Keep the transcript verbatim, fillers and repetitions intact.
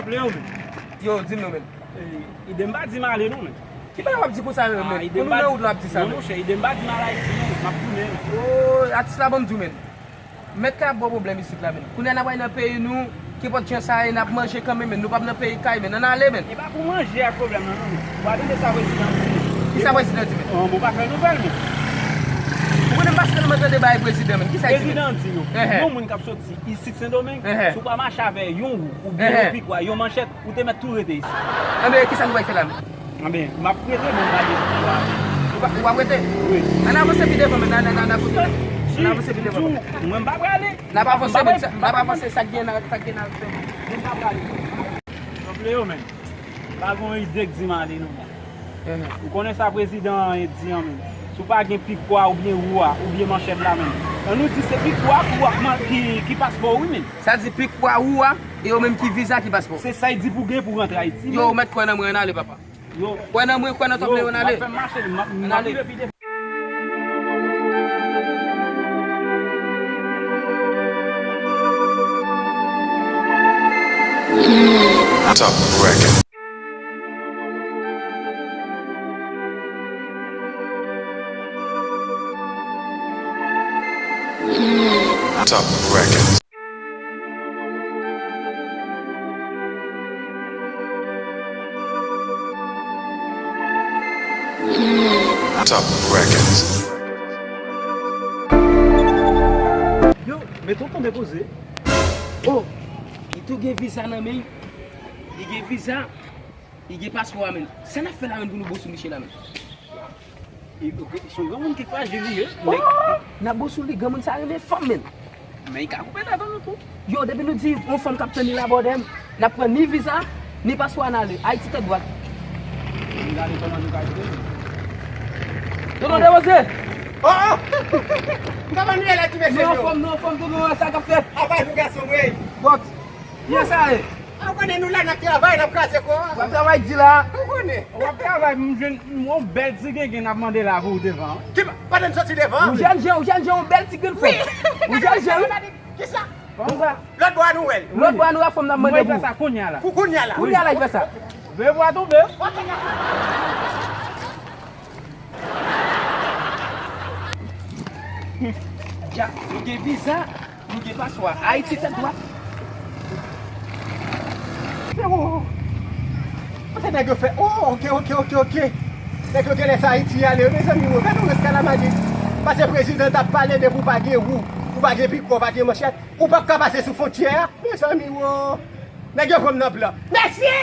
Yo, di m non, men. Ide m pa di m ale non, men. Ki bagay w ap di konsa, men? Pou nou nan wout la w ap di sa, men. Non, monchè, ide m pa di m al Ayiti non, men. M ap tounen, men. Oh, atis la, ban m di w, men. Mèt kay ap ba w pwoblèm isit la, men. Kounye a n ap al nan peyi nou, kenpòt jan sa ye, n ap manje kanmenm, men. Nou p ap nan peyi kay, men. Ann ale, men. E pa pou manje a k pwoblèm nan, non, men. Ou pa tande sa prezidan di, men. Kisa prezidan di, men? Bon, ou pa fè nouvèl, men. Ou konnen m pa sèlman tande bagay prezidan, men. Kisa l di, men? Prezidan di nou, yon moun k ap soti isit Sendomeng, si w pa mache avè yon wou, oubyen yon pikwa, yon manchèt, ou te mèt tou rete isit. Anben, kisa nou pral fè la, men? Anben, m ap rete, men m pa gen pou la. Ou pa, ou ap rete? Wi. Ann avanse pi devan, men. Ann, ann, ann, ann avanse pi devan, men. Mwen, m pa prale. N ap avanse, men. N ap avanse, sa k gen nan, sa k gen nan fè, men. Mwen, m pa prale. Tanpri yo, men. Pa gen yon ide k di m ale non, men. Ou konnen sa prezidan an di an, men. Si w pa gen pikwa oubyen wou a, oubyen manchèt la, men. Ann nou di se pikwa a ki, ki paspò w, wi, men. Sa di pikwa, wou a, e yo menm ki viza, ki paspò. Se sa y di pou gen pou rantre Ayiti. Yo, ou mèt kwè nan mwen, ann ale, papa. Yo. Kwè nan mwen, kwè nan tanpri yo, ann ale. Ann ale. Top Record. Top Record. Top Record. Yo, men tonton depoze. Oh, li tou gen viza nan men l. Li gen viza. Li gen paspò a, men. Sa n ap fè la, men, pou nou bo sou misye la, men? Li, ok, se yon granmoun ki frajil li ye. Oh! N ap bo sou li, granmoun sa renmen fanm, men. Men li ka koupe tèt nou tou. Yo, depi nou di yon fanm k ap tann li la bòdè m, n ap pran ni viza, ni paspò a n ale. Ayiti tèt dwat. N gade kòman nou ka jwe. Tonton Depoze! Oh, oh! M t ap annuye la, ti mesye yo. Non, fanm, non, fanm, tonton, sa k ap fèt. Apa nou gason, wi. Bòt. Kiyès sa ye? A, ou konnen nou la, n ap travay, n ap kraze kò. W ap travay di la. Ou konnen. W ap travay, m jwenn yon bèl ti gengen n ap mande la pou ou devan. Ki pa, pandan n soti devan? Ou jèn jan, ou jèn jan, yon bèl ti grenn fanm. Wi. Ou jèn jan, wi. Kisa? Konsa. Lòt bò a nou wè l. Lòt bò a nou wè fanm n ap mande pou. Mwen fè sa kounye a la. Pou kounye a la. Kounye a la, l fè sa. Veye pou a tonbe. Dja, nou gen viza, nou gen paspò. Ayiti tèt dwat. Frèwo, kote nèg yo fè? Oh, ok, ok, ok, ok. Nèg yo genlè sa Ayiti ale, mezanmi, wo, gade yon rès kalamajik. Pase prezidan t ap pale de pou w pa gen wou, ou pa gen pikwa, ou pa gen manchèt, ou p ap ka pase sou fwontyè a. Mezanmi, wo, nèg yo pran m nan blan. Mesye!